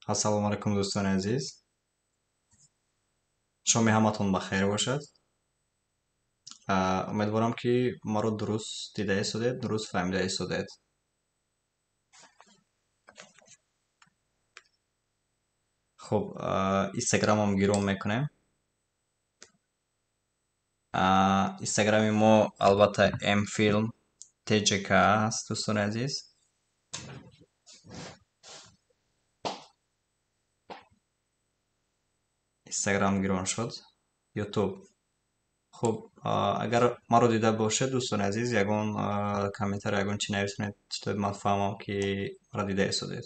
Ассалому алайкум, дӯстони азиз. Шоми ҳаматон ба хайр бошад. Умедворам, ки маро дуруст дида истодед, дуруст фаҳмида истодед. Хуб, Инстаграмам гиром мекунем. Инстаграми мо албатта Mfilm TJK аст, дӯстони азиз. Инстаграм гирон шуд. Ютуб. Хуб, агар маро дида бошед, дӯстони азиз, ягон комментар, ягон чи нависонед, то ман фаҳмам, ки маро дида истодед.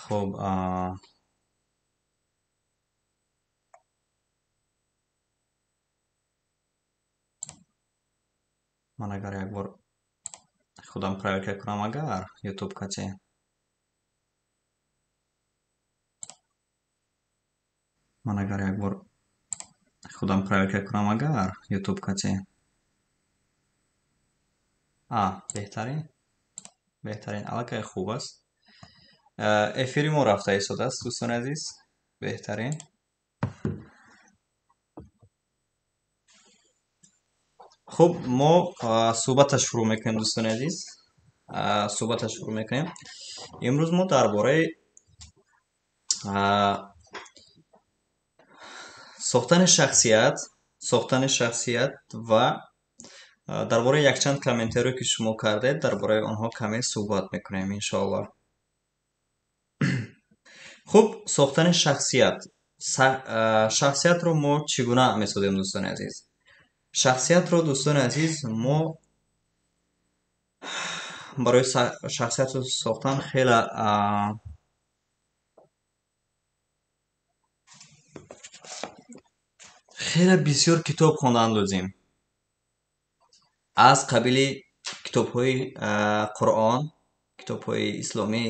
Хуб, ман агар як бор худам проверка кунам, агар Ютуб кате ман агар як бор худам проверка кунам, агар Ютуб кате беҳтарин, беҳтарин, аллакай хуб аст. Эфири мо рафта истодааст, дӯстони азиз, беҳтарин. Хуб, мо суҳбатро шурӯъ мекунем, дӯстони азиз, суҳбатро шурӯъ мекунем. Имрӯз мо дар бораи сохтани шахсият, сохтани шахсият ва дар бораи якчанд комментариё, ки шумо кардед, дар бораи онҳо каме суҳбат мекунем, иншоаллоҳ. Хуб, сохтани шахсият. Шахсиятро мо чӣ гуна месозем, дӯстони азиз? Шахсиятро, дӯстони азиз, мо барои шахсиятро сохтан хеле хеле бисёр китоб хондан лозим, аз қабили китобҳои Қуръон, китобҳои исломӣ,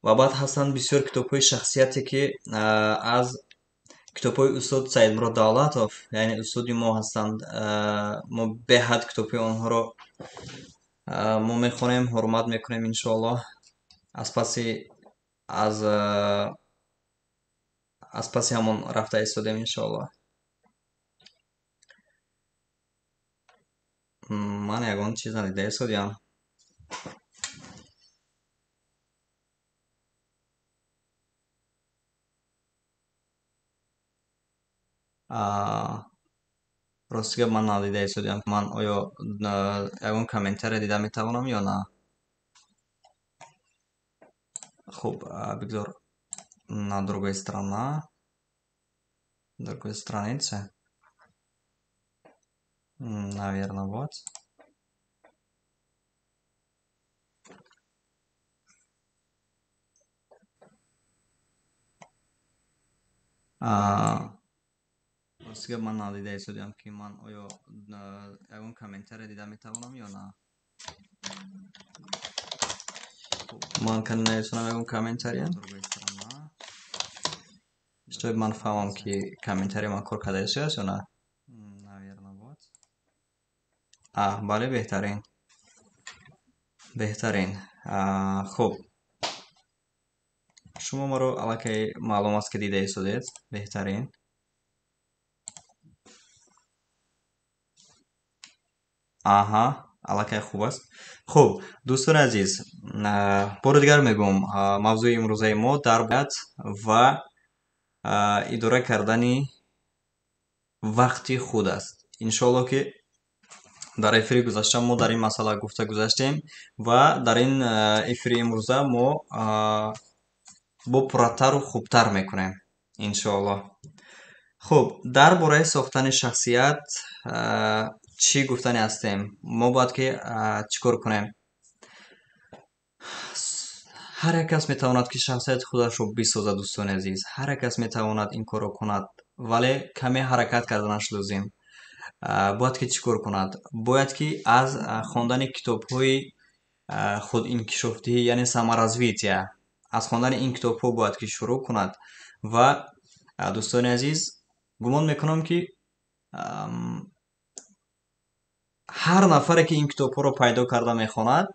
ва баъд ҳастанд бисёр китобҳои шахсияте, ки аз китобҳои устод Саидмурод Давлатов, яъне устоди мо ҳастанд. Мо беҳад китобҳои онҳоро мо мехонем, ҳурмат мекунем, иншоаллоҳ. Аз паси ҳамон рафта истодем, иншоаллоҳ. Ман ягон чиз надида истодиам. Рости гап, ман надида истодиам. Ман оё ягон комментария дида метавонам ё на? Хуб, бигзор на другой страна, другой странице, наверно, вот. Рости гап, ман надида истодиам, ки ман оё ягон комментария дида метавонам ё на. Ман кани нависонам ягон комментария, чтобы ман фаҳмам, ки комментария ман кор карда истодааст ё на. Бале, беҳтарин, беҳтарин. Хуб, шумо маро аллакай маълум аст, ки дида истодед, беҳтарин. Аҳа, аллакай хуб аст. Хуб, дӯстони азиз, бори дигар мегӯям, мавзӯи имрӯзаи мо дар ва идора кардани вақти худ аст. Иншоаллоҳ, ки дар эфири гузашта мо дар ин масъала гуфта гузаштем ва дар ин эфири имрӯза мо бо пурратару хубтар мекунем, иншоаллоҳ. Хуб, дар бораи сохтани шахсият чӣ гуфтани ҳастем? Мо бояд ки чӣ кор кунем? Ҳар як кас метавонад, ки шахсияти худашро бисозад, дӯстони азиз. Ҳар як кас метавонад ин корро кунад, вале каме ҳаракат карданаш лозим. Бояд ки чӣ кор кунад? Бояд ки аз хондани китобҳои худинкишофдиҳӣ, яъне саморазвития, Аз хондани ин китобҳо бояд ки шурӯъ кунад. Ва дӯстони азиз, гумон мекунам, ки ҳар нафаре, ки ин китобҳоро пайдо карда мехонад,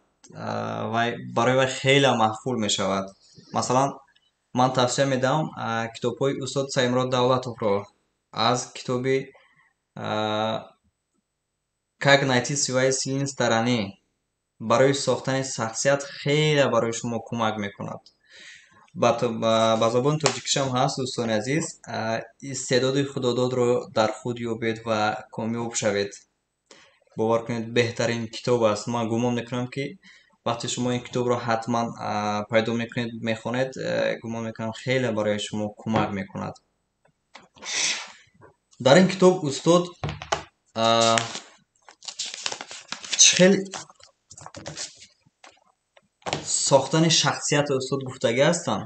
вай барои вай хеле маъқул мешавад. Масалан, ман тавсия медиҳам китобҳои устод Саидмурод Давлатовро, аз китоби «Как найти свои сильные стороны», барои сохтани шахсият хеле барои шумо кӯмак мекунад. Ба забони тоҷикишам ҳаст, дӯстони азиз, «Истеъдоди худододро дар худ ёбед ва комёб шавед». Бовар кунед, беҳтарин китоб аст. Ман гумон мекунам, ки вақте шумо ин китобро ҳатман пайдо мекунед, мехонед, гумон мекунам, хеле барои шумо кӯмак мекунад. Дар ин китоб устод чӣ хел сохтани шахсияти устод гуфтагӣ ҳастанд.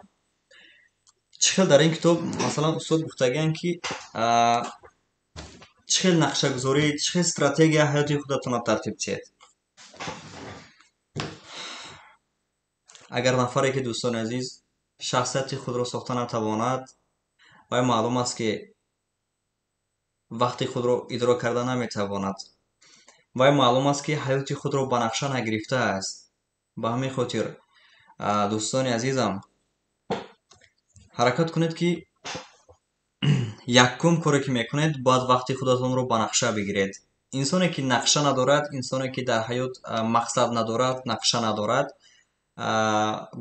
Чӣ хел дар ин китоб, масалан, устод гуфтагианд, ки чӣ хел нақшагузорӣ, чӣ хел стратегия ҳаёти худатонро тартиб диҳед. Агар нафаре ки, дӯстони азиз, шахсияти худро сохта натавонад, вай маълум аст, ки вақти худро идора карда наметавонад. Вай маълум аст, ки ҳаёти худро ба нақша нагирифтааст. Ба ҳамин хотир, дӯстони азизам, ҳаракат кунед, ки якум коре, ки мекунед, бояд вақти худатонро ба нақша бигиред. Инсоне, ки нақша надорад, инсоне, ки дар ҳаёт мақсад надорад, нақша надорад,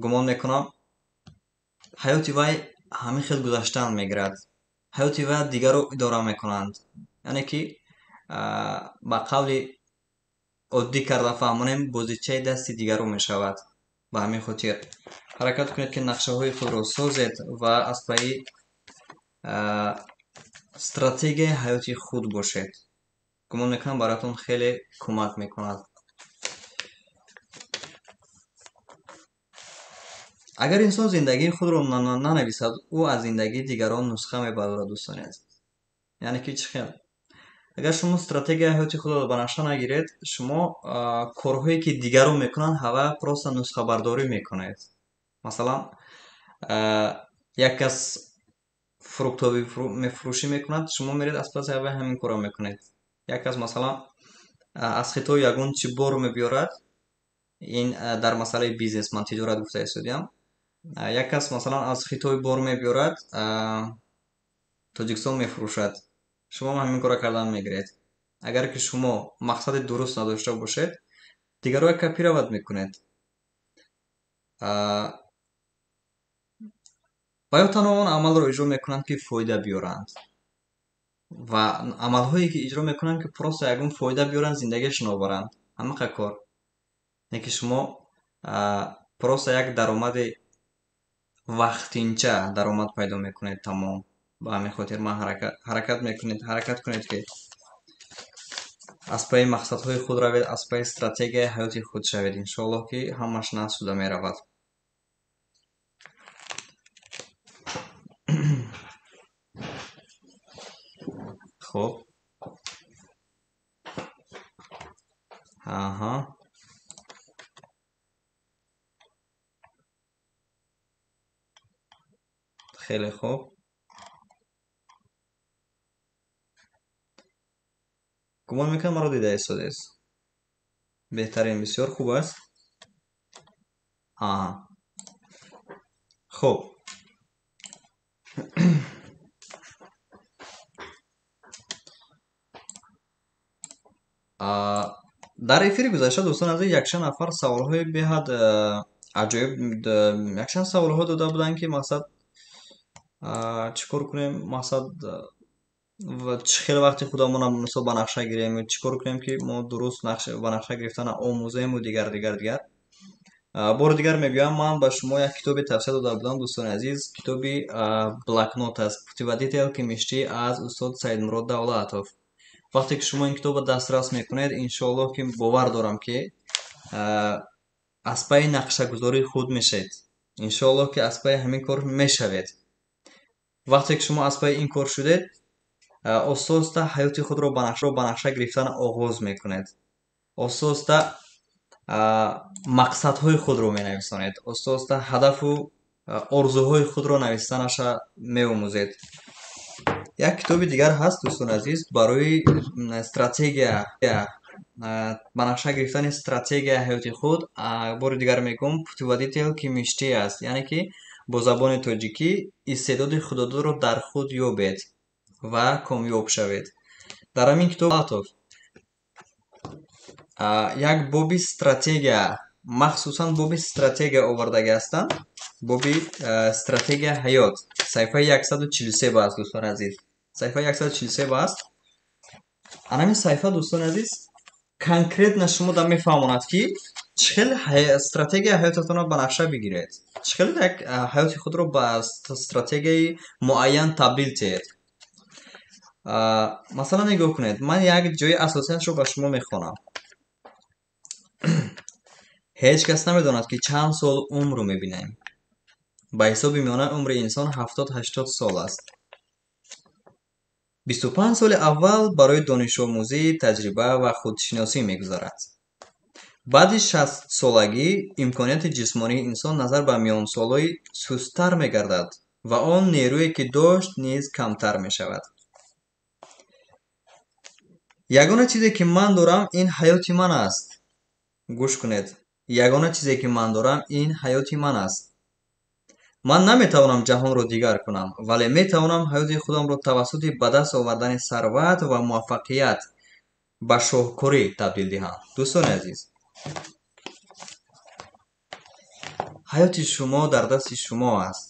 гумон мекунам, ҳаёти вай ҳамин хел гузаштан мегирад. Ҳаёти вай дигарро идора мекунанд. Яъне ки, ба қавли оддӣ карда фаҳмонем, бозичаи дасти дигарро мешавад. Ба ҳамин хотир ҳаракат кунед, ки нақшаҳои худро созед ва аз пайи стратегияи ҳаёти худ бошед. Гумон мекунам, бароятон хеле кӯмак мекунад. Агар инсон зиндагии худро нанависад, ӯ аз зиндагии дигарон нусха мебардорад, дӯстони азиз. Яъне ки чӣ хел? Агар шумо стратегияи ҳаёти худро ба нақша нагиред, шумо корҳое, ки дигарон мекунанд, ҳава просто нусхабардорӣ мекунед. Масалан, як кас фруктҳо мефурӯшӣ мекунад, шумо меред, аз паси ҳавай ҳамин корро мекунед. Як кас, масалан, аз Хитой ягон чи бор мебиёрад, ин дар масъалаи бизнес ман тиҷорат гуфта истодиам. Як кас, масалан, аз Хитой бор мебиёрад, Тоҷикистон мефурӯшад, шумо ҳамин корро кардан мегиред. Агар ки шумо мақсади дуруст надошта бошед, дигарро копировать мекунед. Ва ё танҳо он амалро иҷро мекунанд, ки фоида биёранд, ва амалҳое, ки иҷро мекунанд, ки просто ягон фоида биёранд, зиндагиашонро обаранд, ҳамақа кор. Не ки шумо просто як даромади вақтинча даромад пайдо мекунед, тамом. Ба ҳамин хотир ман ҳаракат мекунед, ҳаракат кунед, ки аз пайи мақсадҳои худ равед, аз пайи стратегияи ҳаёти худ шавед. Иншоаллоҳ, ки ҳамаш нағз шуда меравад. Хуб, аҳа, хеле хуб. Гумон мекунам, маро дида истодед. Беҳтарин, бисёр хуб аст. Аҳа, хуб. Дар эфири гузашта, дӯстон азиз, якчанд нафар саволҳои беҳад аҷоиб, якчанд саволҳо дода буданд, ки мақсад чӣ кор кунем, мақсад ва чӣ хел вақти худамонро, мисол, ба нақша гирем, чӣ кор кунем, ки мо дуруст ба нақша гирифтана омӯзему, дигар, дигар, дигар. Бори дигар мегӯям, ман ба шумо як китобе тавсия дода будам, дӯстони азиз. Китоби «Блокнот» аст, «Путеводитель к мечте» аз устод Саидмурод Давлатов. Вақте ки шумо ин китобро дастрас мекунед, иншоаллоҳ, ки бовар дорам, ки аз пайи нақшагузории худ мешавед. Иншоаллоҳ, ки аз пайи ҳамин кор мешавед. Вақте ки шумо аз пайи ин кор шудед, оста оста ҳаёти худро ба нақша гирифтан оғоз мекунед, оста оста мақсадҳои худро менависонед, оста оста ҳадафу Орзуҳои худро навистанаша меомӯзед. Як китоби дигар ҳаст, дӯстони азиз, барои стратегия, ба нақша гирифтани стратегияи ҳаёти худ. Бори дигар мегӯям, «Путеводитель к мечте» аст, яъне ки бо забони тоҷикӣ «Истеъдоди худододро дар худ ёбед ва комёб шавед». Дар ҳамин китоб як боби стратегия, махсусан боби стратегия овардагӣ ҳастанд. Боби стратегия ҳаёт саҳифаи 143 аст, дӯстони азиз, саҳифаи 143 аст. Анамин саҳифа, дӯстони азиз, конкретно шумо да мефаҳмонад, ки чӣ хел стратегияи ҳаётатонро ба нақша бигиред, чӣ хел як ҳаёти худро ба стратегияи муайян табдил диҳед. Масалан, нигоҳ кунед, ман як ҷои асосиашро ба шумо мехонам. Ҳеҷ кас намедонад, ки чанд сол умру мебинем. Ба ҳисоби миёна умри инсон 70-80 сол аст. 25 соли аввал барои донишомӯзӣ, таҷриба ва худшиносӣ мегузарад. Баъди 60-солагӣ имконияти ҷисмонии инсон назар ба миёнсолои сусттар мегардад ва он нерӯе, ки дошт, низ камтар мешавад. Ягона чизе, ки ман дорам, ин ҳаёти ман аст. Гӯш кунед, ягона чизе, ки ман дорам, ин ҳаёти ман аст. Ман наметавонам ҷаҳонро дигар кунам, вале метавонам ҳаёти худамро тавассути ба даст овардани сарват ва муваффақият ба шоҳкорӣ табдил диҳам. Дӯстони азиз, ҳаёти шумо дар дасти шумо аст.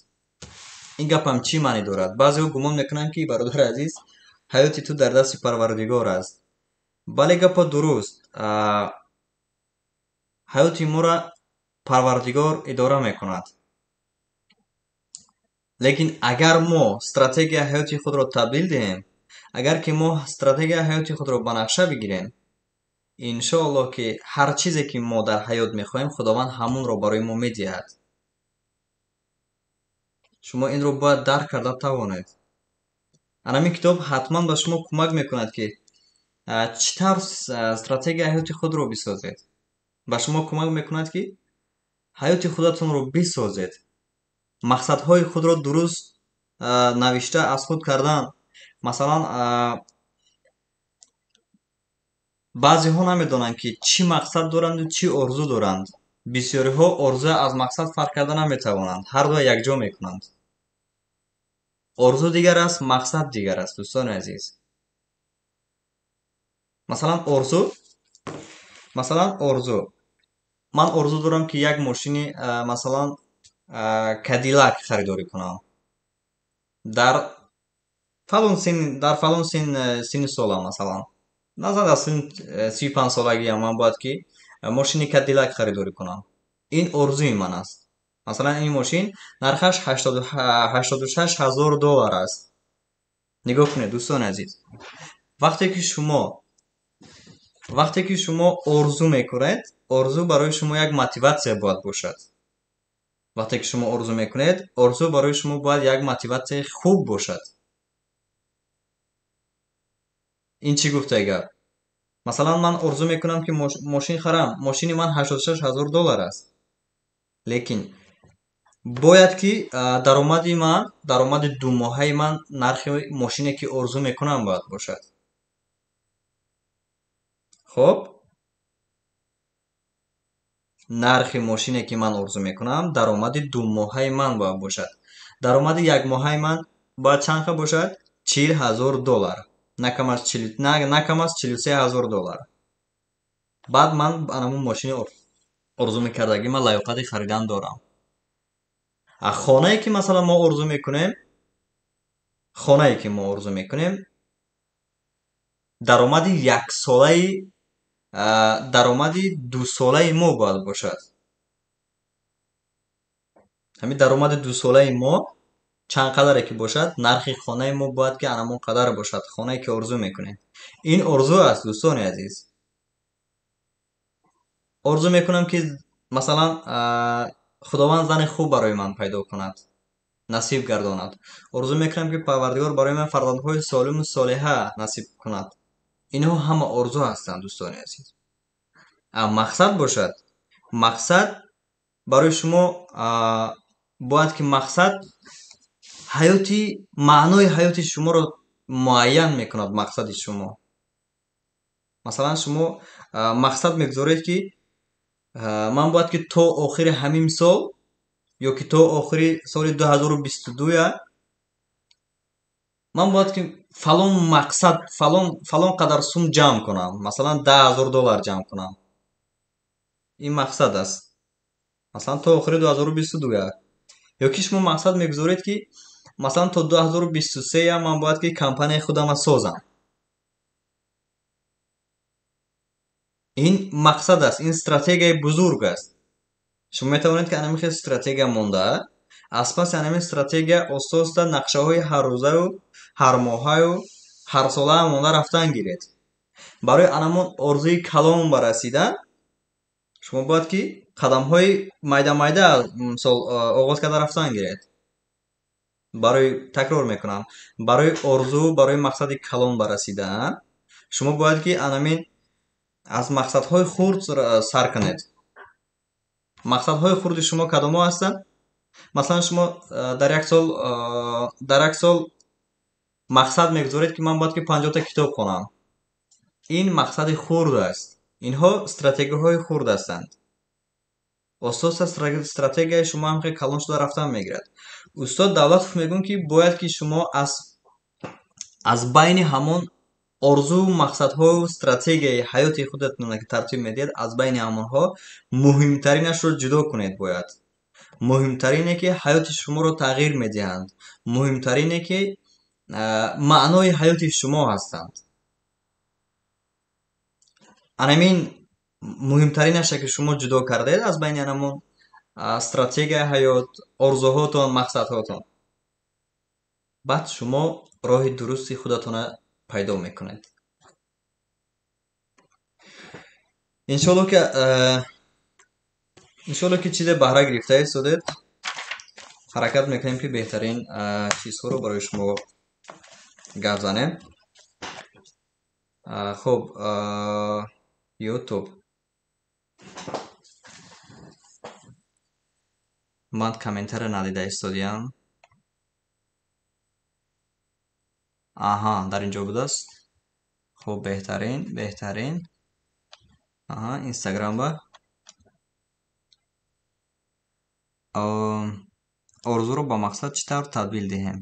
Ин гапам чӣ маънӣ дорад? Баъзеҳо гумон мекунанд, ки, бародари азиз, ҳаёти ту дар дасти Парвардигор аст. Бале, гапа дуруст, ҳаёти моро Парвардигор идора мекунад. Лекин агар мо стратегияи ҳаёти худро табдил диҳем, агар ки мо стратегияи ҳаёти худро ба нақша бигирем, иншоаллоҳ, ки ҳар чизе, ки мо дар ҳаёт мехоҳем, Худованд ҳамонро барои мо медиҳад. Шумо инро бояд дарк карда тавонед. Анамин китоб ҳатман ба шумо кӯмак мекунад, ки чӣ тавр стратегияи ҳаёти худро бисозед. Ба шумо кӯмак мекунад, ки ҳаёти худатонро бисозед, мақсадҳои худро дуруст навишта аз худ кардан. Масалан, баъзеҳо намедонанд, ки чӣ мақсад доранду чӣ орзу доранд. Бисёриҳо орзу аз мақсад фарқ карда наметавонанд, ҳар дуя якҷо мекунанд. Орзу дигар аст, мақсад дигар аст, дӯстони азиз. Масалан, орзу, масалан, орзу, ман орзу дорам, ки як мошини, масалан, Кадилак харидорӣ кунам дар фалон син, дар фалон син, синни солам. Масалан, назар аз син 35-солагиам ман бояд ки мошини Кадилак харидорӣ кунам. Ин орзуи ман аст. Масалан, ин мошин нархаш 86 000 доллар аст. Нигоҳ кунед, дӯстони азиз, вақте ки шумо орзу мекунед, орзу барои шумо як мотиватсия бояд бошад. Вақте ки шумо орзу мекунед, орзу барои шумо бояд як мотиватсияи хуб бошад. Ин чӣ гуфтаи гап? Масалан, ман орзу мекунам, ки мошин харам. Мошини ман 86 000 доллар аст, лекин бояд ки даромади ман, даромади думоҳаи ман нархи мошине, ки орзу мекунам, бояд бошад. Хоб, нархи мошине, ки ман орзу мекунам, даромади думоҳаи ман бояд бошад. Даромади якмоҳаи ман бояд чанд қа бошад? 40 000 доллар, на кам аз 43 000 доллар. Баъд ман анамун мошини орзу мекардагӣ ман лаёқати харидан дорам. А хонае, ки, масалан, мо орзу мекунем, хонае, ки мо орзу мекунем, даромади яксолаи, даромади дусолаи мо бояд бошад. Ҳамин даромади дусолаи мо чанд қадаре ки бошад, нархи хонаи мо бояд ки анамон қадар бошад, хонае, ки орзу мекунем. Ин орзу аст, дӯстони азиз. Орзу мекунам, ки, масалан, Худованд зани хуб барои ман пайдо кунад, насиб гардонад. Орзу мекунам, ки Парвардигор барои ман фарзандҳои солиму солиҳа насиб кунад. Инҳо ҳама орзу ҳастанд, дӯстони азиз. А мақсад бошад, мақсад барои шумо Бояд ки мақсад ҳаёти, маънои ҳаёти шуморо муайян мекунад мақсади шумо. Масалан, шумо мақсад мегузоред, ки ман бояд ки то охири ҳамин сол ё ки то охири соли 2022 ман бояд ки фалон мақсад, фалон қадар сум ҷамъ кунам, масалан $10,000 ҷамъ кунам. Ин мақсад аст. Масалан, то охири 2022. Ё ки шумо мақсад мегузоред, ки масалан то 2023 ман бояд ки компанияи худамро созам. Ин мақсад аст, ин стратегияи бузург аст. Шумо метавонед ки анами хел стратегия монда, аз паси анами стратегия оста-оста нақшаҳои ҳаррӯзаю ҳармоҳаю ҳарсолаа монда рафтан гиред. Барои анамон орзуи калон барасидан шумо бояд ки қадамҳои майда-майда мисол оғоз карда рафтан гиред. Барои, такрор мекунам, барои орзу, барои мақсади калон барасидан шумо бояд ки анамин аз мақсадҳои хурд сар кунед. Мақсадҳои хурди шумо кадомҳо ҳастанд? Масалан, шумо дар як сол мақсад мегузоред, ки ман бояд ки 50 китоб хонам. Ин мақсади хурд аст. Инҳо стратегияҳои хурд ҳастанд. Оста-оста стратегияи шумо ҳам хеле калон шуда рафтан мегирад. Устод Давлатов мегӯяд, ки бояд ки шумо аз байни ҳамон орзу, мақсадҳою стратегияи ҳаёти худатон ки тартиб медиҳед, аз байни ҳамонҳо муҳимтаринашро ҷудо кунед. Бояд муҳимтарине, ки ҳаёти шуморо тағйир медиҳанд, муҳимтарине, ки маънои ҳаёти шумо ҳастанд. Анамин муҳимтаринаша ки шумо ҷудо кардаед аз байни анамон стратегияи ҳаёт, орзуҳотон, мақсадҳотон, баъд шумо роҳи дурусти худатонро пайдо мекунед. Иншоалло ки чизе баҳра гирифта истодед. Ҳаракат мекунем, ки беҳтарин чизҳоро барои шумо гап занем. Хуб, YouTube. Ман комментария надида истодиям. Аҳа, дар ин ҷо будааст. Хуб, беҳтарин, беҳтарин. Аҳа, Instagram ба. Орзуро ба мақсад чӣ тавр табдил диҳем?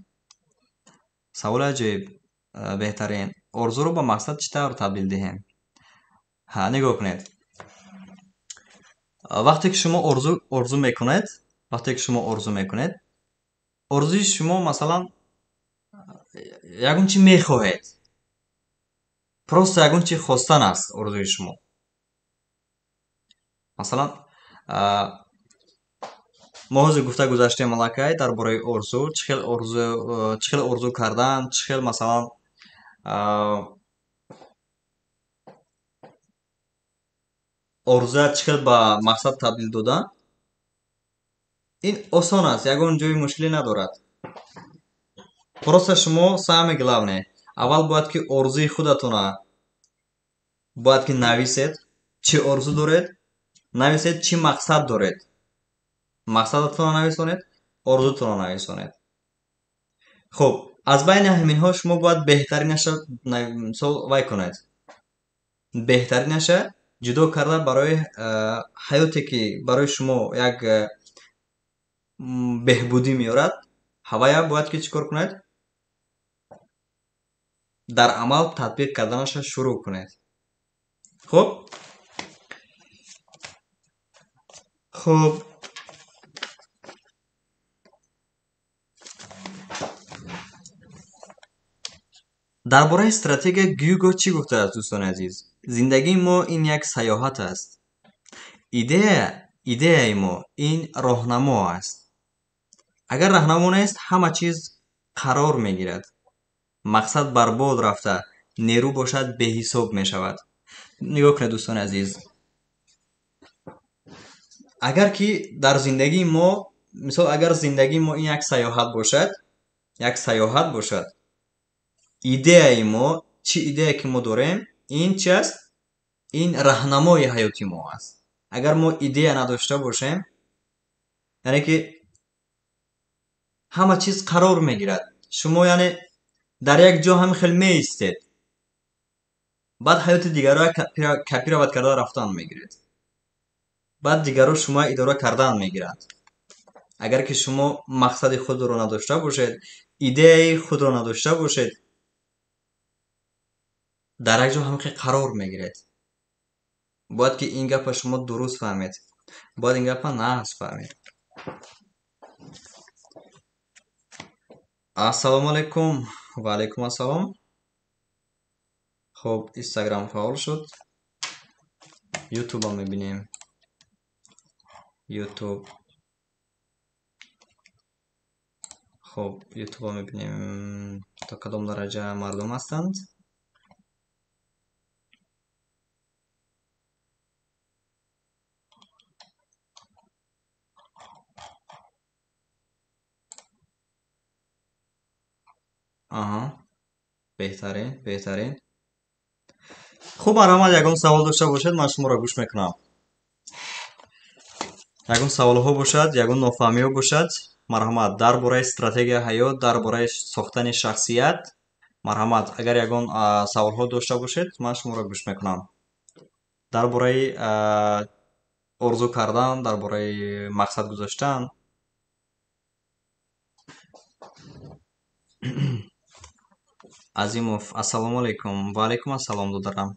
Саволи аҷоиб, беҳтарин. Орзуро ба мақсад чӣ тавр табдил диҳем? Ҳа, нигоҳ кунед. Вақте ки шумо орзу мекунед, вақте ки шумо орзу мекунед, орзуи шумо масалан ягон чи мехоҳед. Просто ягон чи хостан аст орзуи шумо. Масалан, мо ҳозир гуфта гузаштем аллакай дар бораи орзу, чӣ хел орзу, чӣ хел орзу кардан, чӣ хел масалан, орзуя чӣ хел ба мақсад табдил додан. Ин осон аст, ягон ҷои мушкилӣ надорад. Просто шумо самое главное, аввал бояд ки орзуи худатонро бояд ки нависед, чӣ орзу доред, нависед чӣ мақсад доред. Мақсадатонро нависонед, орзутонро нависонед. Хуб, аз байни ҳаминҳо шумо бояд беҳтаринаша мисол вай кунед. Беҳтаринаша ҷудо карда барои ҳаёте ки барои шумо як беҳбудӣ меорад, ҳавая бояд ки чӣ кор кунед? Дар амал татбиқ карданаша шурӯъ кунед. Хуб? Хуб. Дар бораи стратегия Гюго чӣ гуфтааст, дӯстони азиз? Зиндагии мо ин як саёҳат аст. Идеяи мо ин роҳнамо аст. Агар роҳнамо нест, ҳама чиз қарор мегирад. Мақсад барбод рафта, нерӯ бошад беҳисоб мешавад. Нигоҳ кунед, дӯстони азиз. Агар ки дар зиндагии мо, мисол, агар зиндагии мо ин як саёҳат бошад, як саёҳат бошад, идеяи мо, чӣ идея ки мо дорем, ин чи аст? Ин раҳнамои ҳаёти мо аст. Агар мо идея надошта бошем, яъне ки Ҳама чиз қарор мегирад. Шумо яъне дар як ҷо ҳамин хел меистед. Баъд ҳаёти дигарро копировать карда рафтан мегиред. Баъд дигарро шумо идора кардан мегиранд. Агар ки шумо мақсади худро надошта бошед, идеяи худро надошта бошед, дар як ҷо ҳамин хел қарор мегиред. Бояд ки ин гапа шумо дуруст фаҳмед. Бояд ин гапа нағз фаҳмед. Ассалому алайкум. Ва алайкум ассалом. Хуб, Instagram фаъол шуд. YouTube-ро мебинем. YouTube. Хуб, YouTube-ро мебинем то кадом дараҷа мардум ҳастанд. Аҳа, беҳтарин, беҳтарин. Хуб, марҳамат, ягон савол дошта бошед, ман шуморо гӯш мекунам. Ягон саволҳо бошад, ягон нофаҳмиҳо бошад, марҳамат, дар бораи стратегияи ҳаёт, дар бораи сохтани шахсият, марҳамат, агар ягон саволҳо дошта бошед, ман шуморо гӯш мекунам. Дар бораи орзу кардан, дар бораи мақсад гузоштан. Азимов, ассалому алайкум. Ва алайкум ассалом, додарам.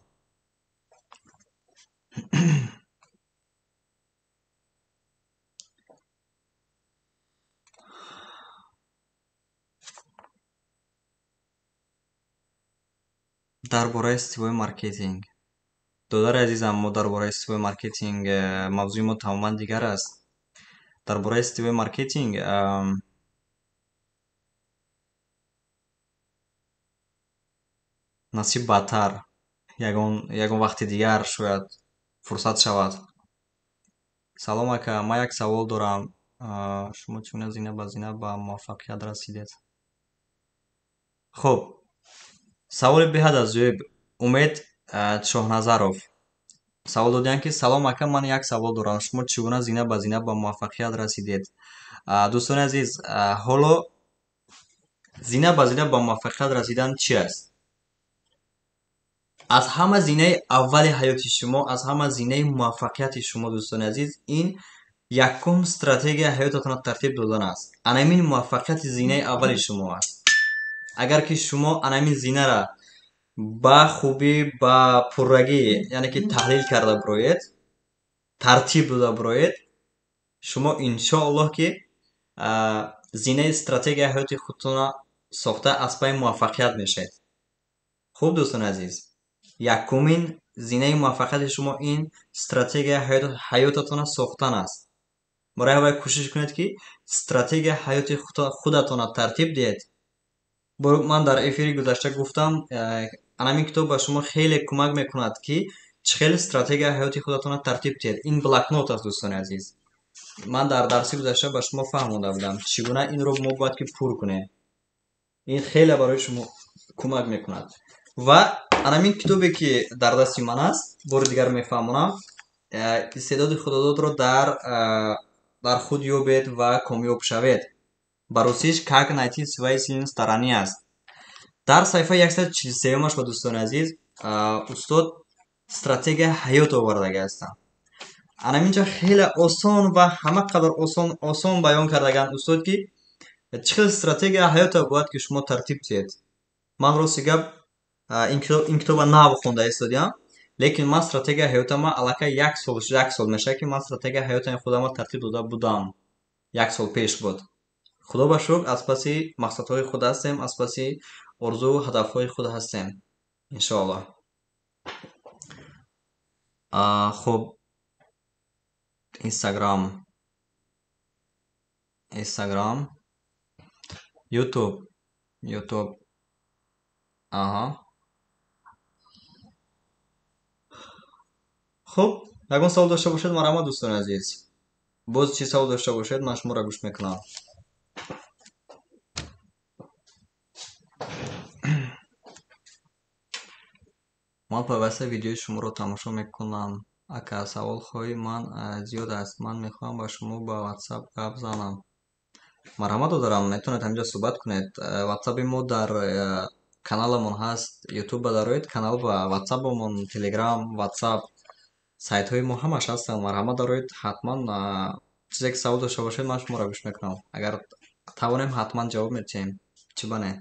Дар бораи сетевой маркетинг. Додари азизам, мо дар бораи сетевой маркетинг мавзӯи мо тамоман дигар аст. Дар бораи сетевой маркетинг насиб баъдтар, ягон вақти дигар шояд фурсат шавад. Салом ака, ман як савол дорам. Шумо чӣ гуна зина ба зина ба муваффақият расидед? Хуб, саволи беҳад аз ҷоиб. Умед Шоҳназаров савол додиянд, ки салом ака, ман як савол дорам. Шумо чӣ гуна зина ба зина ба муваффақият расидед? Дӯстони азиз, ҳоло зина ба зина ба муваффақият расидан чи аст? Аз ҳама зинаи аввали ҳаёти шумо, аз ҳама зинаи муваффақияти шумо, дӯстони азиз, ин якум стратегияи ҳаётатонро тартиб додан аст. Анамин муваффақияти зинаи аввали шумо аст. Агар ки шумо анамин зинара ба хубӣ, ба пуррагӣ, яъне ки таҳлил карда бироед, тартиб дода бироед, шумо иншоаллоҳ ки зинаи стратегияи ҳаёти худтонро сохта аз пайи муваффақият мешавед. Хуб, дӯстони азиз, якумин зинаи муваффақияти шумо ин стратегияи ҳаётатонро сохтан аст. Барои ҳавай кӯшиш кунед, ки стратегияи ҳаёти худатонро тартиб диҳед. Ман дар эфири гузашта гуфтам, анамин китоб ба шумо хеле кӯмак мекунад, ки чӣ хел стратегияи ҳаёти худатонро тартиб диҳед. Ин блокнот аст, дӯстони азиз. Ман дар дарси гузашта ба шумо фаҳмонда будам, чӣ гуна инро мо бояд ки пур кунем. Ин хеле барои шумо кӯмак мекунад. Ва анамин китобе, ки дар дасти ман аст, бори дигар мефаҳмонам, истеъдоди худододро дар худ ёбед ва комёб шавед. Ба русиш «Как найти свои сильные стороны» аст. Дар саҳифаи 143-умаш, ба дӯстони азиз, устод стратегияи ҳаёт овардагӣ ҳастанд. Анаминҷа хеле осон ва ҳама қадар осон баён кардаганд устод, ки чӣ хел стратегияи ҳаётро бояд ки шумо тартиб диҳед. Ман рости гап ин китоба нав хонда истодиам, лекин ман стратегияи ҳаётама аллакай як сол мешавад, ки ман стратегияи ҳаётами худамро тартиб дода будам. Як сол пеш буд. Худо ба шукр, аз паси мақсадҳои худ ҳастем, аз паси орзуву ҳадафҳои худ ҳастем, иншоаллоҳ. Хуб, Instagram, YouTube, YouTube. Аҳа. Хуб, ягон савол дошта бошед, марҳамат, дӯстони азиз. Боз чӣ савол дошта бошед, ман шуморо гӯш мекунам. Ман пайваста видеои шуморо тамошо мекунам. Ака, саволҳои ман зиёд аст. Ман мехоҳам ба шумо ба WhatsApp гап занам. Марҳамат, додарам, метавонед ҳаминҷо суҳбат кунед. Ватсапи мо дар каналамон ҳаст, ютуб ба дароед, канал ба ватсапамон, телеграм, ватсап, сайтҳои мо ҳамаш ҳастанд. Марҳамат, дароед, ҳатман чизе ки савол дошта бошед, ман шуморо гӯш мекунам. Агар тавонем, ҳатман ҷавоб медиҳем. Чӣ ба не?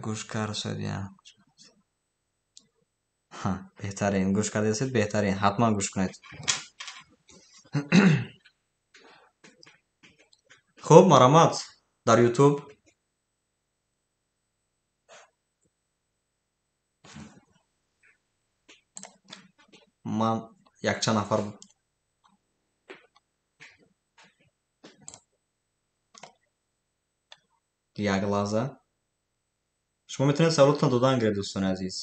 Гӯш кард шояд. Беҳтарин, гӯш кардаистед, беҳтарин, ҳатман гӯш кунед. Хуб, марҳамат, дар ютуб. Ман якчанд нафар як лаҳза. Шумо метавонед саволотон додан гиред, дӯстони азиз.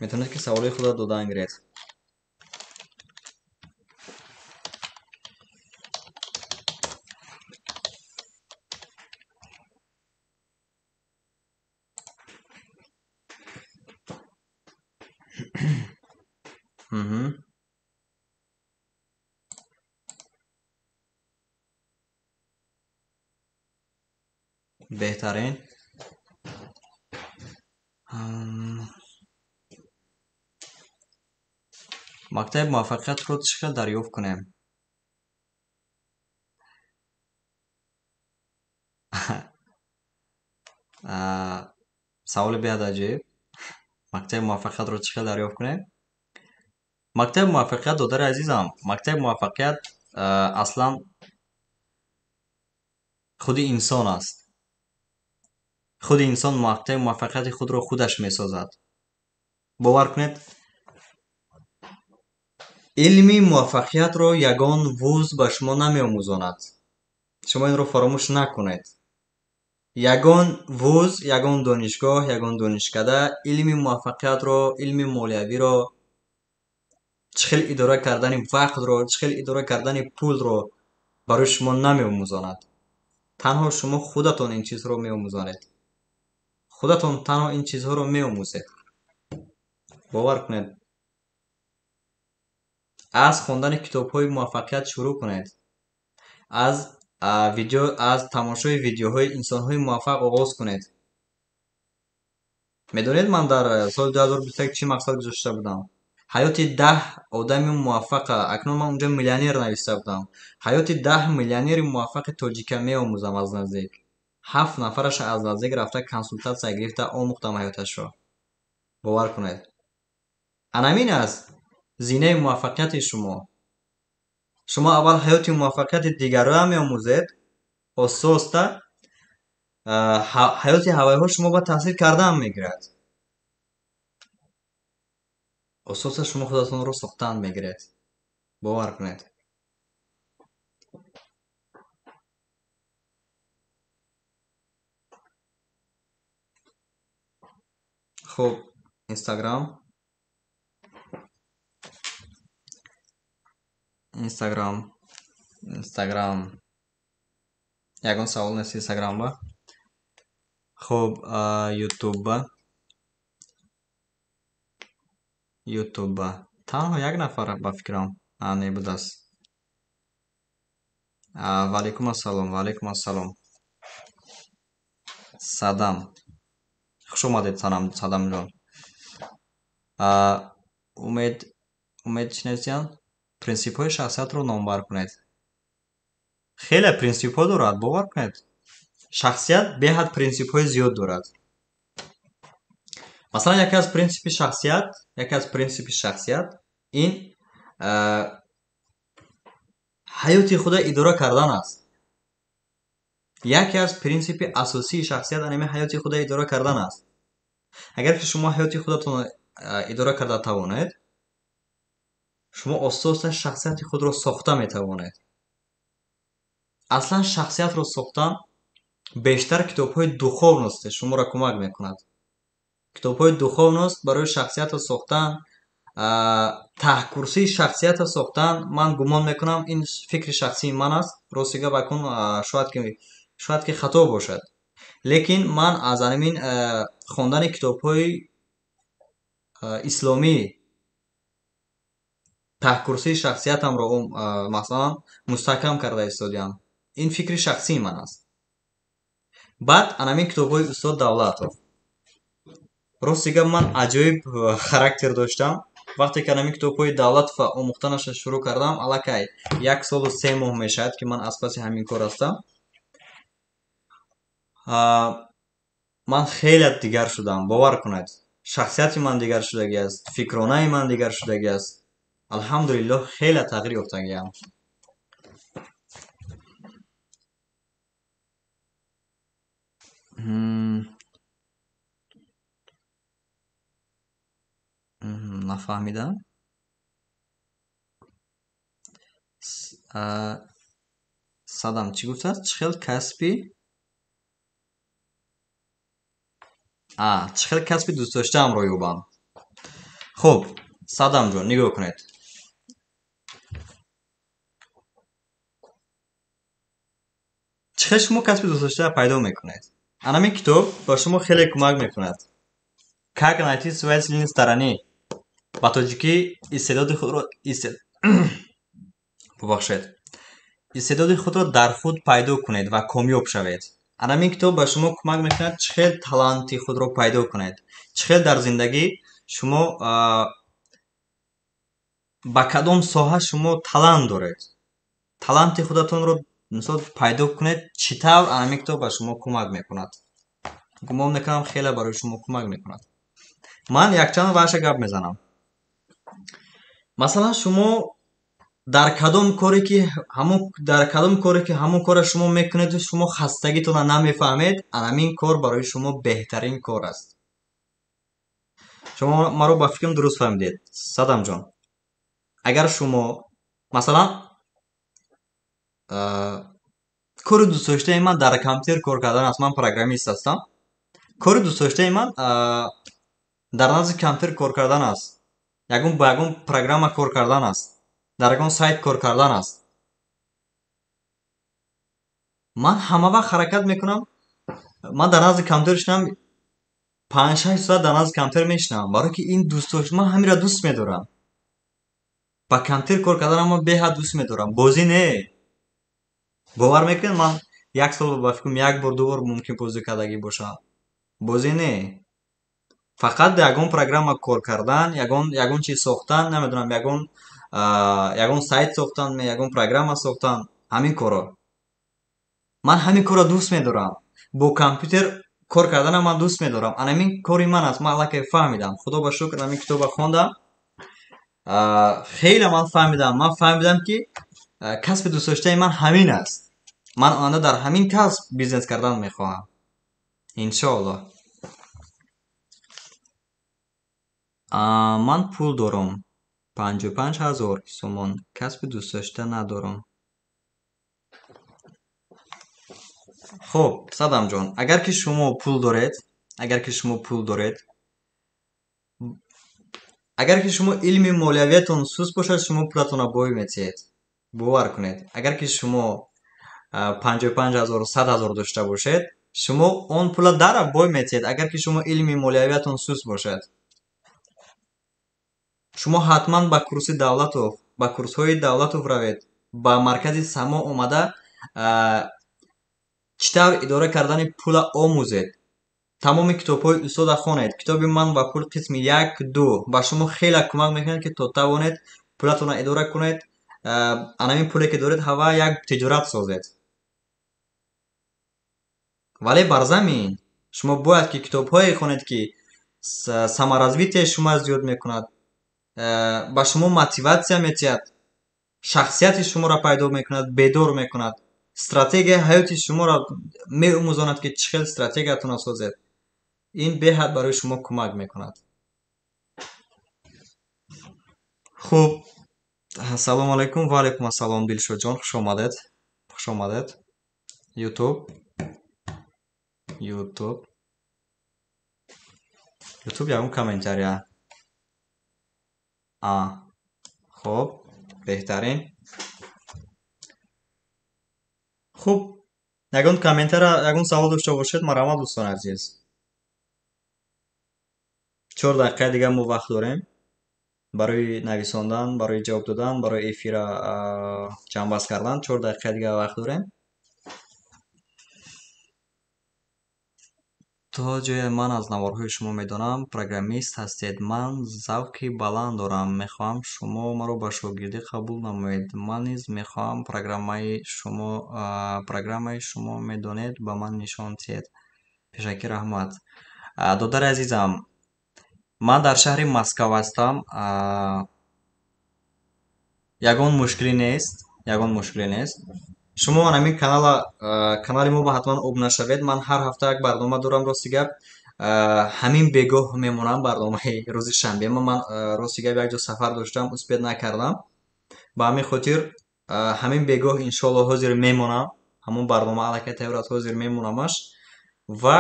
Метавонед ки саволои худро додан гиред. Беҳтарин. Мактаби муваффақиятро чӣ хел дарёфт кунем? Саволи беҳад аҷиб. Мактаби муваффақиятро чӣ хел дарёфт кунем? Мактаби муваффақият, додари азизам, мактаби муваффақият аслан худи инсон аст. Худи инсон мактаби муваффақияти худро худаш месозад. Бовар кунед, илми муваффақиятро ягон вуз ба шумо намеомӯзонад. Шумо инро фаромӯш накунед. Ягон вуз, ягон донишгоҳ, ягон донишкада илми муваффақиятро, илми молиявиро, чӣ хел идора кардани вақтро, чӣ хел идора кардани пулро барои шумо намеомӯзонад. Танҳо шумо худатон ин чизҳоро меомӯзонед. Худатон танҳо ин чизҳоро меомӯзед. Бовар кунед. Аз хондани китобҳои муваффақият шурӯъ кунед. Аз видео, аз тамошои видеоҳои инсонҳои муваффақ оғоз кунед. Медонед, ман дар соли 2021 чӣ мақсад гузошта будам? Ҳаёти 10 одами муваффақа, акнун ман унҷо миллионер нависта будам. Ҳаёти 10 миллионери муваффақи тоҷика меомӯзам аз наздик. 7 нафараша аз наздик рафта консултатсия гирифта омӯхтам ҳаёташро. Бовар кунед. Анамин аст зинаи муваффақияти шумо. Шумо аввал ҳаёти муваффақияти дигарро меомӯзед, оҳиста-оҳиста ҳаёти ҳавайҳо шумо ба таъсир кардан мегирад. Оҳиста-оҳиста шумо худатонро сохтан мегиред. Бовар кунед. Хуб, Инстаграм. Инстаграм. Инстаграм. Ягон савол нест Инстаграм ба? Хуб, Ютуб ба? Ютуб ба. Танҳо як нафар ба фикрам. Не будааст. Ва алайкум ассалом, ва алайкум ассалом. Садам. Хуш омадед, Садамҷон. Умед, Умед чӣ нависиянд? Принсипҳои шахсиятро номбар кунед. Хеле принсипҳо дорад, бовар кунед. Шахсият беҳад принсипҳои зиёд дорад. Масалан, яке аз принсипи шахсият, яке аз принсипи шахсият ин ҳаёти худа идора кардан аст. Яке аз принсипи асосии шахсият анами ҳаёти худа идора кардан аст. Агар ки шумо ҳаёти худатонро идора карда тавонед, шумо оҳиста-оҳиста шахсияти худро сохта метавонед. Аслан шахсиятро сохтан бештар китобҳои духовност шуморо кӯмак мекунад. Китобҳои духовност барои шахсиятро сохтан, таҳкурсии шахсиятро сохтан, ман гумон мекунам ин фикри шахсии ман аст. Рости гап акун шояд ки хато бошад. Лекин ман аз ҳамин хондани китобҳои исломӣ таҳкурсии шахсиятамро масалан мустаҳкам карда истодиам. Ин фикри шахсии ман аст. Баъд анамин китобҳои устод Давлатов. Рости гап, ман аҷоиб характер доштам. Вақте ки анамин китобҳои Давлатова омӯхтанашро шурӯъ кардам, аллакай 1 солу 3 моҳ мешавад, ки ман аз паси ҳамин кор ҳастам. Ман хеле дигар шудам, бовар кунед. Шахсияти ман дигар шудагӣ аст, фикронаи ман дигар шудагӣ аст. Алҳамдулиллоҳ, хеле тағйир ёфтагиам. Нафаҳмидам. Садам чӣ гуфтааст? Чӣ хел касби? Чӣ хел касби дӯстдоштаамро ёбам? Хуб, Садамҷон, нигоҳ кунед. Чӣ хел шумо касби дӯстдоштаро пайдо мекунед? Анамин китоб ба шумо хеле кӯмак мекунад. Как найти свои сильные стороны. Ба тоҷикӣ истеъдоди худро бубахшед. Истеъдоди худро дар худ пайдо кунед ва комёб шавед. Анамин китоб ба шумо кӯмак мекунад чӣ хел таланти худро пайдо кунед. Чӣ хел дар зиндагӣ шумо ба кадом соҳа шумо талант доред. Таланти худатонро мисол пайдо кунед, чӣ тавр анамин китоб ба шумо кӯмак мекунад. Гумон мекунам хеле барои шумо кӯмак мекунад. Ман якчанд ваша гап мезанам. Масалан, шумо дар кадом коре ки ҳамон дар кадом коре ки ҳамон корро шумо мекунеду шумо хастагитонро намефаҳмед, анамин кор барои шумо беҳтарин кор аст. Шумо маро ба фикрам дуруст фаҳмидед, Садамҷон. Агар шумо масалан кори дӯстдоштаи ман дар компютер кор кардан аст, ман программист ҳастам. Кори дӯстдоштаи ман дар назди компютер кор кардан аст, ягон ба ягон программа кор кардан аст, дар ягон сайт кор кардан аст. Ман ҳама вақт ҳаракат мекунам, ман дар назди компютер шинам, 5-6 соат дар назди компютер мешинам, барое ки ин дӯстдошт, ман ҳаминро дӯст медорам. Ба компютер кор карданам ман беҳад дӯст медорам. Бозӣ не. Бовар мекунед, ман як сол ба фикрам як бор, ду бор мумкин бозӣ кардагӣ бошам. Бозӣ не. Фақат ягон программа кор кардан, ягон чиз сохтан, намедонам, ягон сайт сохтан, ягон программа сохтан, ҳамин корро. Ман ҳамин корро дӯст медорам. Бо компютер кор карданам ман дӯст медорам. Анамин кори ман аст, ман аллакай фаҳмидам. Худо ба шукр, ҳамин китобро хондам. Хеле ман фаҳмидам. Ман фаҳмидам, ки касби дӯстдоштаи ман ҳамин аст. Ман оянда дар ҳамин касб бизнес кардан мехоҳам. Иншоаллоҳ. Ман пул дорам. 55 000 сомон. Касби дӯстдошта надорам. Хуб, Садамҷон, агар ки шумо пул доред, агар ки шумо пул доред, агар ки шумо илми молиявиятон суст бошад, шумо пулатонро бой метиҳед. Бовар кунед, агар ки шумо 55 000, 100 000 дошта бошед, шумо он пула дара бой метиҳед, агар ки шумо илми молиявиятон суст бошад. Шумо ҳатман ба курси Давлатов, ба курсҳои Давлатов равед, ба маркази Само омада, чӣ тавр идора кардани пула омӯзед. Тамоми китобҳои устода хонед. Китоби «Ман ва пул» қисми 1, 2 ба шумо хеле кӯмак мекунад, ки то тавонед пулатонро идора кунед, анамин пуле ки доред, ҳава як тиҷорат созед. Вале бар замин шумо бояд ки китобҳое хонед, ки саморазвитие шумо зиёд мекунад, ба шумо мотиватсия метиҳад, шахсияти шуморо пайдо мекунад, бедор мекунад, стратегияи ҳаёти шуморо меомӯзонад, ки чӣ хел стратегиятонро созед. Ин беҳад барои шумо кӯмак мекунад. Хуб, ассалому алайкум. Ва алайкум ассалом, Дилшодҷон, хуш омадед. Хуш омадед. YouTube. YouTube. YouTube ягон комментария. Хуб, беҳтарин. Хуб, ягон комментария, ягон савол дошта бошед, марҳамат, дӯстони азиз. 4 дақиқаи дигар мо вақт дорем барои нависондан, барои ҷавоб додан, барои эфира ҷамъбаст кардан. 4 дақиқаи дигар вақт дорем. То ҷое ман аз наворҳои шумо медонам, программист ҳастед. Ман завқи баланд дорам. Мехоҳам шумо маро ба шогирдӣ қабул намоед. Ман низ мехоҳам программаи шумо медонед, ба ман нишон диҳед. Пешакӣ раҳмат. Додари азизам, ман дар шаҳри Москав ҳастам. Ягон мушкилӣ нест, ягон мушкилӣ нест. Шумо ҳамин канали мо ба ҳатман обуна шавед. Ман ҳар ҳафта як барнома дорам, рости гап. Ҳамин бегоҳ мемонам барномаи рӯзи шанбе. Ман, рости гап, як ҷо сафар доштам, успеть накардам. Ба ҳамин хотир ҳамин бегоҳ, иншоалло, ҳозир мемонам. Ҳамон барнома аллакай тайёр аст, ҳозир мемонамаш ва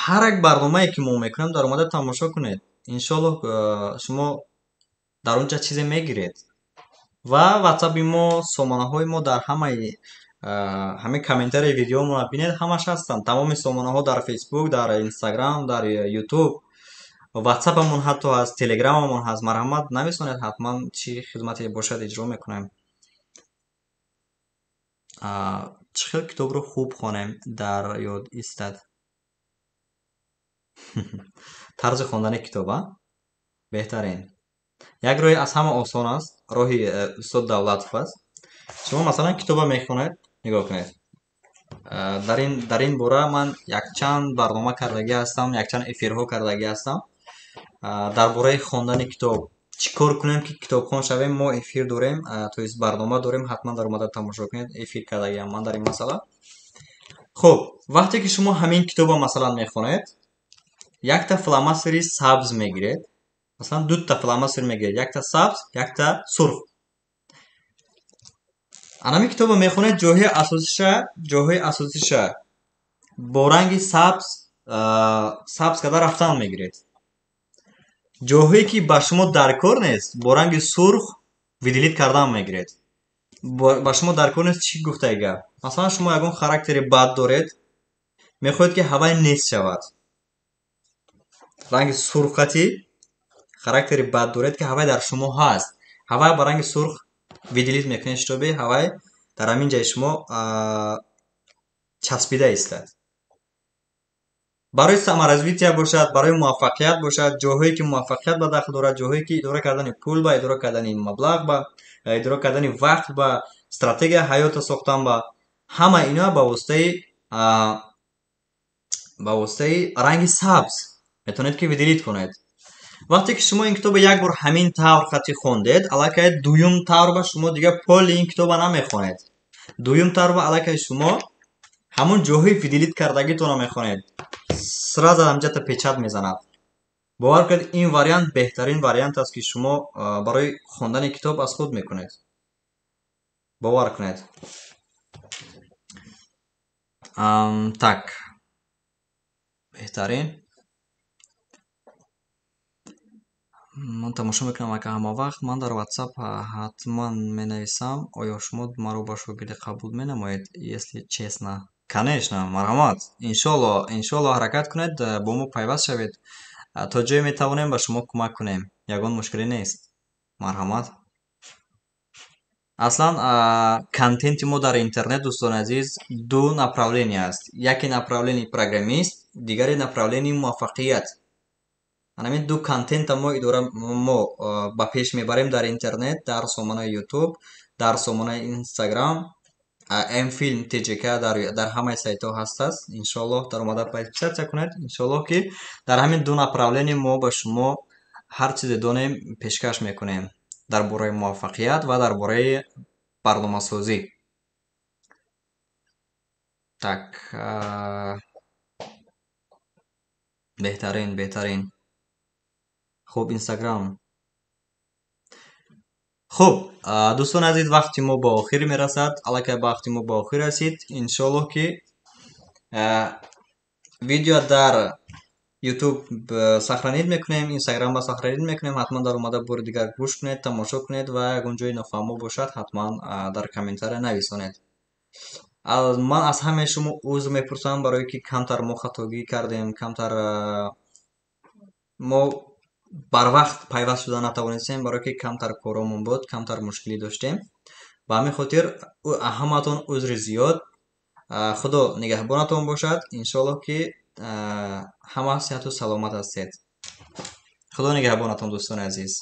ҳар як барномае, ки мо мекунем, дар омада тамошо кунед. Иншоалло, шумо дар он ҷа чизе мегиред. Ва ватсапи мо, сомонаҳои мо дар ҳамаи ҳамин комментарии видеомонро бинед, ҳамаш ҳастанд. Тамоми сомонаҳо дар Фейсбук, дар Инстаграм, дар Ютуб, ватсапамон ҳатто ҳаст, Телеграмамон ҳаст. Марҳамат, нависонед, ҳатман чӣ хизмате бошад, иҷро мекунем. Чӣ хел китобро хуб хонем, дар ёд истад? Тарзи хондани китоб, а? Беҳтарин. Як роҳи аз ҳама осон аст, роҳи устод Давлатов аст. Шумо, масалан, китоба мехонед, нигоҳ кунед. Дар ин бора ман якчанд барнома кардагӣ ҳастам, якчанд эфирҳо кардагӣ ҳастам. Дар бораи хондани китоб, чӣ кор кунем, ки китобхон шавем, мо эфир дорем, то есть барнома дорем, ҳатман дар омада тамошо кунед, эфир кардагиам ман дар ин масъала. Хуб, вақте ки шумо ҳамин китоба, масалан, мехонед, якта фломастери сабз мегиред, масалан, дута фломастер мегиред, якта сабз, якта сурх. Анами китоба мехонед, ҷойҳои асосиша бо ранги сабз карда рафтан мегиред. Ҷойҳое, ки ба шумо дар кор нест, бо ранги сурх выделить кардан мегиред. Ба шумо дар кор нест, чӣ гуфтаи гап? Масалан, шумо ягон характери бад доред, мехоҳед, ки ҳавай нест шавад. Ранги сурхати характери бад доред, ки ҳавай дар шумо ҳаст. Ҳавай ба ранги сурх выделить мекунед, чтобы ҳавай дар ҳамин ҷои шумо часпида истад. Барои саморазвития бошад, барои муваффақият бошад, ҷойҳое, ки муваффақият ба дахл дорад, ҷойҳое, ки идора кардани пул ба, идора кардани маблағ ба, идора кардани вақт ба, стратегия ҳаётро сохтан ба, ҳама ино ба воситаи ранги сабз метавонед, ки выделить кунед. Вақте ки шумо ин китобро як бор ҳамин тавр хатӣ хондед, аллакай дуюм тавр ба шумо дигар поли ин китоба намехонед. Дуюм тавр ба аллакай шумо ҳамон ҷойҳои выделить кардагитонро мехонед. Сразу ҳамҷата печать мезанад. Бовар кунед, ин вариант беҳтарин вариант аст, ки шумо барои хондани китоб аз худ мекунед. Бовар кунед. Так. Беҳтарин. Ман тамошо мекунам, ака, ҳама вақт. Ман дар WhatsApp ҳатман менависам. Оё шумо маро ба шогирдӣ қабул менамоед? Если честно. Конечно, марҳамат. Иншоалло, иншоалло, ҳаракат кунед, бо мо пайваст шавед. То ҷое метавонем, ба шумо кӯмак кунем. Ягон мушкилӣ нест. Марҳамат. Аслан контенти мо дар интернет, дӯстони азиз, ду направление аст. Яке направление программист, дигаре направление муваффақият. Ҳамин ду контента мо идора, мо ба пеш мебарем дар интернет, дар сомонаи Ютуб, дар сомонаи Инстаграм, Мфилм ТЖК дар ҳамаи сайтҳо ҳастааст. Иншоаллоҳ, дар омада подписаться кунед. Иншоаллоҳ, ки дар ҳамин ду направление мо ба шумо ҳар чизе донем, пешкаш мекунем дар бораи муваффақият ва дар бораи барномасозӣ. Так, беҳтарин, беҳтарин. Хуб, Инстаграм. Хуб, дӯстони азиз, вақти мо ба охир мерасад. Аллакай вақти мо ба охир расид. Иншоаллоҳ, ки видео дар Ютуб сохранить мекунем, Инстаграм ба сохранить мекунем. Ҳатман дар омада бори дигар гӯш кунед, тамошо кунед ва ягон ҷои нофаҳмо бошад, ҳатман дар комментария нависонед. Ман аз ҳамаи шумо узр мепурсам, барое ки камтар мо хатогӣ кардем, камтар. Мо барвақт пайваст шуда натавонистем, барое ки камтар коромон буд, камтар мушкилӣ доштем. Ба ҳамин хотир ҳамаатон узри зиёд. Худо нигаҳбонатон бошад. Иншоаллоҳ, ки ҳама сиҳату саломат ҳастед. Худо нигаҳбонатон, дӯстони азиз.